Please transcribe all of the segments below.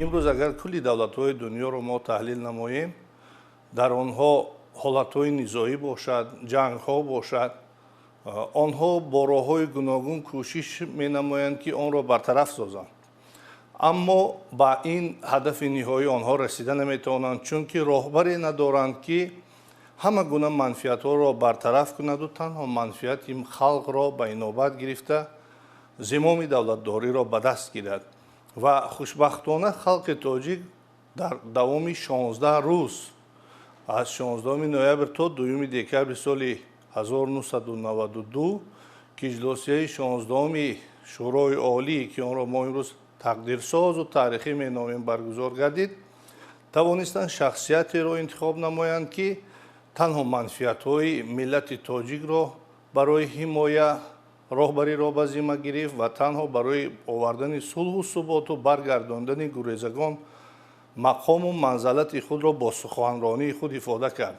Имрӯз агар кулли давлатҳои дунёро мо таҳлил намоем, дар онҳо ҳолатҳои низоӣ бошад, ҷангҳо бошад, онҳо бо роҳҳои гуногун кӯшиш менамоянд, ки онро бартараф созанд. Аммо ба ин ҳадафи ниҳоӣ онҳо расида наметавонанд, чунки роҳбаре надоранд, ки ҳама гуна манфиатҳоро бартараф кунаду танҳо манфиати халқро ба инобат гирифта зимоми давлатдориро ба даст гирад. Ва хушбахтона халқи тоҷик дар давоми 16 рӯз аз 16 ноябр то 2 декабри соли 1992, ки иҷлосияи 16-уми Шӯрои Олӣ, ки онро мо имрӯз тақдирсозу таърихӣ меномем, баргузор гардид, тавонистанд шахсиятеро интихоб намоянд, ки танҳо манфиатҳои миллати тоҷикро барои ҳимоя роҳбариро ба зимма гирифт ва танҳо барои овардани сулҳу суботу баргардондани гурезагон мақому манзалати худро бо суханронии худ ифода кард.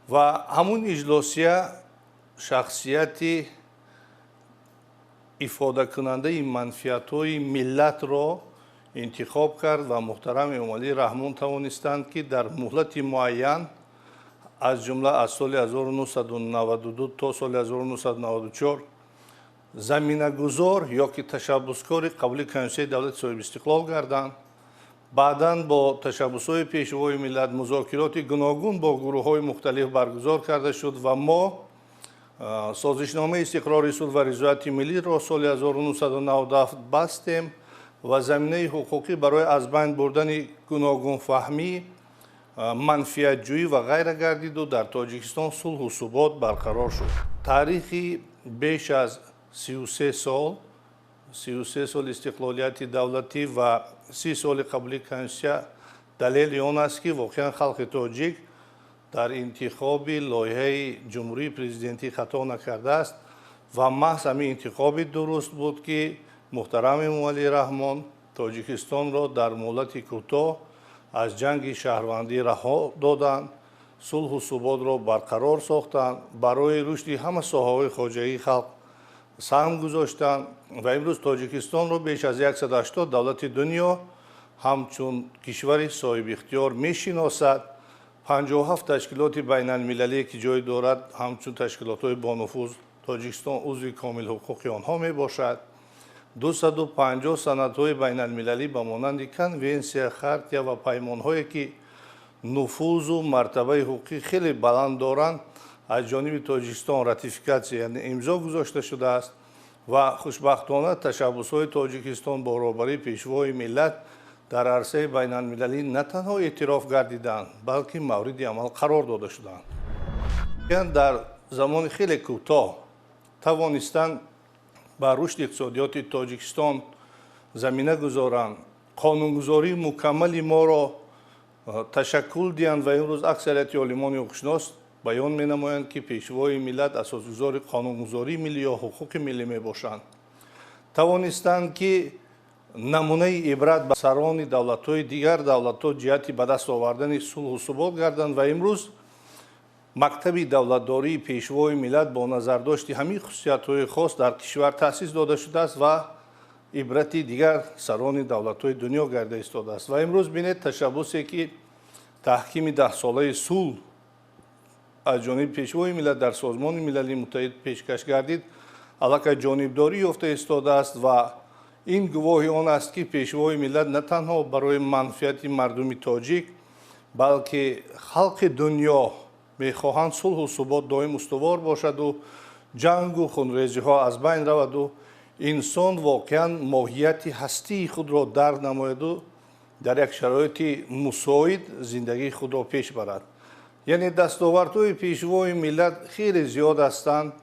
Ва ҳамун иҷлосия шахсияти ифодакунандаи манфиатҳои миллатро интихоб кард ва муҳтарам Эмомалӣ Раҳмон тавонистанд, ки дар муҳлати муайян, аз ҷумла аз соли 1992 то соли 1994, заминагузор ё ки ташаббускори қабули Конститутсияи давлати соҳибистиқлол гарданд. Баъдан бо ташаббусҳои Пешвои миллат музокироти гуногун бо гурӯҳҳои мухталиф баргузор карда шуд ва мо созишномаи истиқрори сулҳ ва ризояти миллиро соли 1997 бастем ва заминаи ҳуқуқӣ барои аз байн бурдани гуногунфаҳмӣ, манфиатҷӯӣ ва ғайра гардиду дар Тоҷикистон сулҳу субот барқарор шуд. Таърихи беш аз 33 сол, 33 сол истиқлолияти давлатӣ ва 30 соли қабули Конститутсия далели он аст, ки воқеан халқи тоҷик дар интихоби лоиҳаи ҷумҳурии президентӣ хато накардааст ва маҳз ҳамин интихоби дуруст буд, ки муҳтарам Эмомалӣ Раҳмон Тоҷикистонро дар муҳлати кӯтоҳ аз ҷанги шаҳрвандӣ раҳо доданд, сулҳу суботро барқарор сохтанд, барои рушди ҳама соҳаҳои хоҷагии халқ саҳм гузоштанд ва имрӯз Тоҷикистонро беш аз 180 давлати дунё ҳамчун кишвари соҳибихтиёр мешиносад. 57 ташкилоти байналмилалие, ки ҷой дорад, ҳамчун ташкилотҳои бонуфуз, Тоҷикистон узви комилҳуқуқи онҳо мебошад. 250 санадҳои байналмилалӣ ба монанди конвенсия, хартия ва паймонҳое, ки нуфузу мартабаи ҳуқуқӣ хеле баланд доранд, аз ҷониби Тоҷикистон ратификатсия, яъне имзо гузошта шудааст ва хушбахтона ташаббусҳои Тоҷикистон бо роҳбарии Пешвои миллат дар арсаи байналмилалӣ на танҳо эътироф гардиданд, балки мавриди амал қарор дода шуданд. Дар замони хеле кӯтоҳ тавонистанд ба рушди иқтисодиёти Тоҷикистон замина гузоранд, қонунгузории мукаммали моро ташаккул диҳанд ва имрӯз аксарияти олимони ҳуқуқшинос баён менамоянд, ки Пешвои миллат асосгузори қонунгузории миллӣ ё ҳуқуқи миллӣ мебошанд. Тавонистанд, ки намунаи ибрат ба сарони давлатҳои дигар давлатҳо ҷиҳати ба даст овардани сулҳу субот гарданд ва имрӯз мактаби давлатдории Пешвои миллат бо назардошти ҳамин хусусиятҳои хос дар кишвар таъсис дода шудааст ва ибрати дигар сарони давлатҳои дунё гарда истодааст. Ва имрӯз бинед, ташаббусе, ки таҳкими даҳсолаи сулҳ аз ҷониби Пешвои миллат дар Созмони Милали Муттаҳид пешкаш гардид, аллакай ҷонибдорӣ ёфта истодааст ва ин гувоҳи он аст, ки Пешвои миллат на танҳо барои манфиати мардуми тоҷик, балки халқи дунё мехоҳанд сулҳу субот доим устувор бошаду ҷангу хунрезиҳо аз байн раваду инсон воқеан моҳияти ҳастии худро дарк намояду дар як шароити мусоид зиндагии худро пеш барад. Яъне дастовардҳои Пешвои миллат хеле зиёд ҳастанд,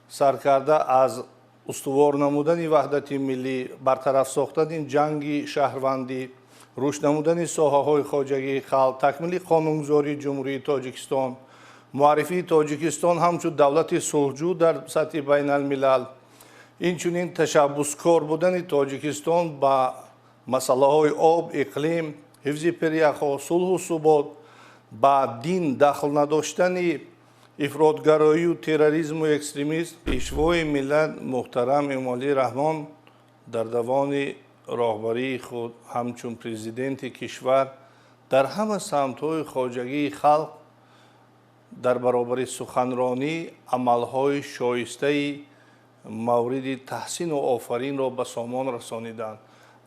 саркарда аз устувор намудани ваҳдати миллӣ, бартараф сохтани ҷанги шаҳрвандӣ, рушд намудани соҳаҳои хоҷагии халқ, такмили қонунгузории Ҷумҳурии Тоҷикистон, муаррифии Тоҷикистон ҳамчун давлати сулҳҷӯ дар сатҳи байналмилал, инчунин ташаббускор будани Тоҷикистон ба масъалаҳои об, иқлим, ҳифзи пиряхҳо, сулҳу субот, ба дин дахл надоштани ифротгароию терроризму экстремизм. Пешвои миллат муҳтарам Эмомалӣ Раҳмон дар давоми роҳбарии худ ҳамчун президенти кишвар дар ҳама самтҳои хоҷагии халқ дар баробари суханронӣ амалҳои шоистаи мавриди таҳсину офаринро ба сомон расониданд.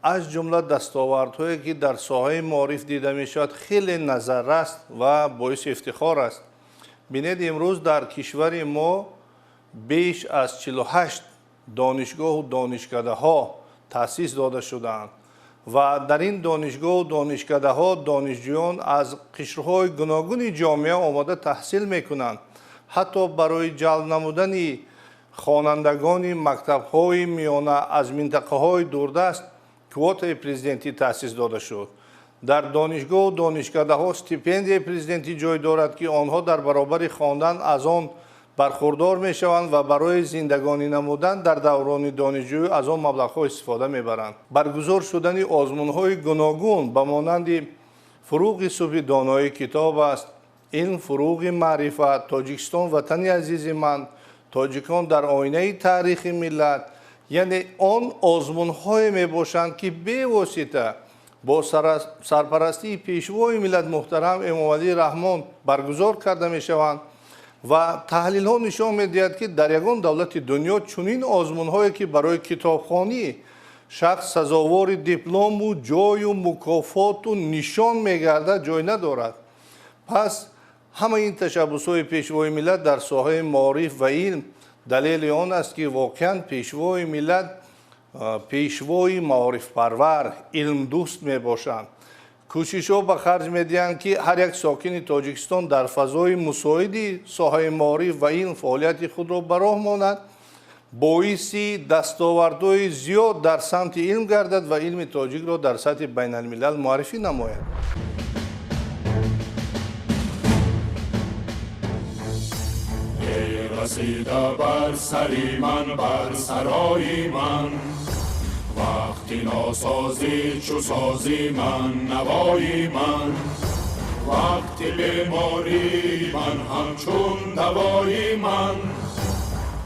Аз ҷумла дастовардҳое ки дар соҳаи маориф дида мешавад хеле назарраст ва боиси ифтихор аст. Бинед, имрӯз дар кишвари мо беш аз 48 донишгоҳу донишкадаҳо таъсис дода шудаанд ва дар ин донишгоҳу донишкадаҳо донишҷӯён аз қишрҳои гуногуни ҷомеа омода таҳсил мекунанд. Ҳатто барои ҷалб намудани хонандагони мактабҳои миёна аз минтақаҳои дурдаст квотаи президентӣ таъсис дода шуд. Дар донишгоҳу донишкадаҳо стипендияи президентӣ ҷой дорад, ки онҳо дар баробари хондан аз он бархурдор мешаванд ва барои зиндагонӣ намудан дар даврони донишҷӯӣ аз он маблағҳо истифода мебаранд. Баргузор шудани озмунҳои гуногун ба монанди фуруғи субҳи донои китоб аст, илм фуруғи маърифат, Тоҷикистон ватани азизи ман, тоҷикон дар оинаи таърихи миллат, яъне он озмунҳое мебошанд, ки бевосита бо сарпарастии пешвои миллат муҳтарам Эмомалӣ Раҳмон баргузор карда мешаванд ва таҳлилҳо нишон медиҳад, ки дар ягон давлати дунё чунин озмунҳое, ки барои китобхонӣ шахс сазовори диплому ҷою мукофоту нишон мегардад, ҷой надорад. Пас ҳамаи ин ташаббусҳои пешвои миллат дар соҳаи маориф ва илм далели он аст, ки воқеан пешвои миллат пешвои маорифпарвар, илмдӯст мебошанд. Кӯшишҳо ба харҷ медиҳанд, ки ҳар як сокини Тоҷикистон дар фазои мусоиди соҳаи маориф ва илм фаъолияти худро ба роҳ монад, боиси дастовардҳои зиёд дар самти илм гардад ва илми тоҷикро дар сатҳи байналмилал муаррифӣ намояд. Расида бар сари ман, бар сарои ман, вақти носозӣ чу сози ман, навои ман, вақти беморӣ ман ҳамчун давои ман,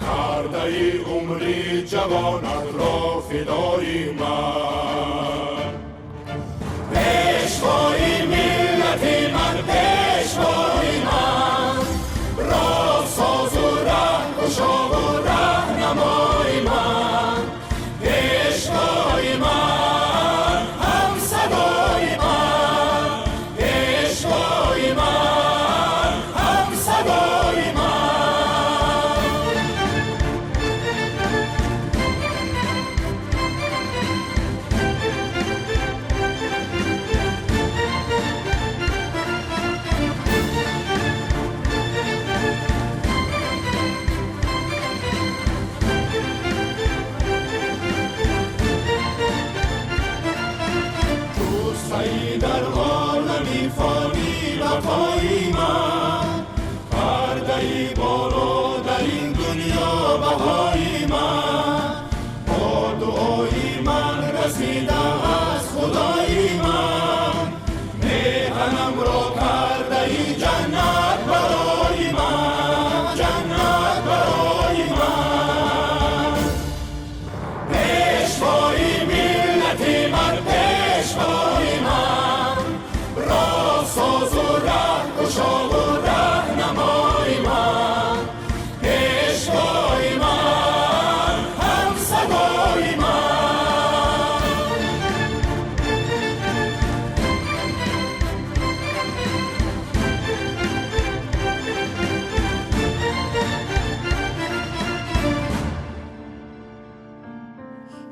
кардаи умри ҷавонатро фидои ман. Пешвои миллати ман, пешвои ман, роҳсозу раҳкушову раҳнамои ман, пешвои ман, ҳамсадои ман, пешвои ман, ҳамсадои ман. Дар олами фонӣ бақои ман, пардаи боло дар ин дунё баҳои ман, бо дуои ман расида аз худои ман, меҳанамро кардаи ҷаннат барои ман, ҷаннат барои ман. Пешвои миллати ман, пешвои ман, роҳсозу раҳкушову раҳнамои ман, пешвои ман, ҳамсадои ман.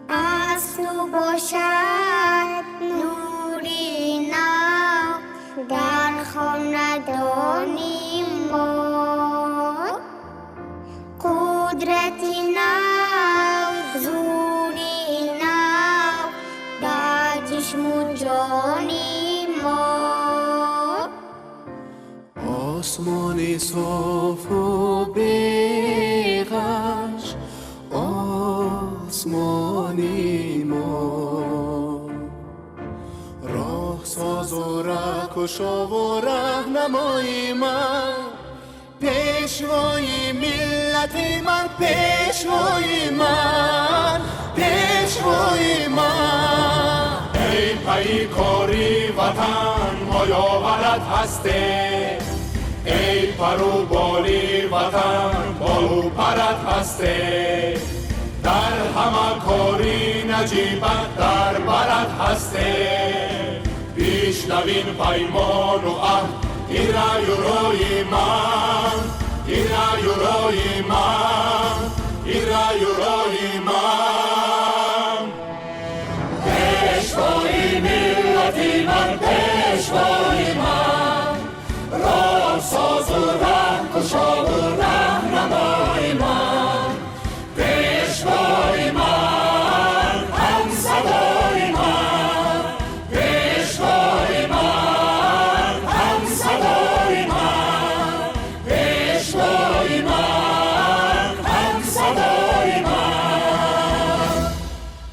Аз ту бошад нури нав дар хонадони мо, қудрати нав, зури нав дар ҷисму ҷони мо. Осмони софу беғаш, осмони мо, роҳсозу раҳкушову раҳнамои ман, пешвои миллати ман, пешвои ман, пешвои ман. Кори ватан мо ёварат ҳастем. Эй пару боли ватан, болу парат ҳастем. Дар ҳама кори наҷибат дар барат ҳастем. Бишнавин паймону аҳд, ин раъю рои ман, ин раъю рои ман, ин раъю рои ман. Пешвои миллати ман, пешвои ман, роҳсозу.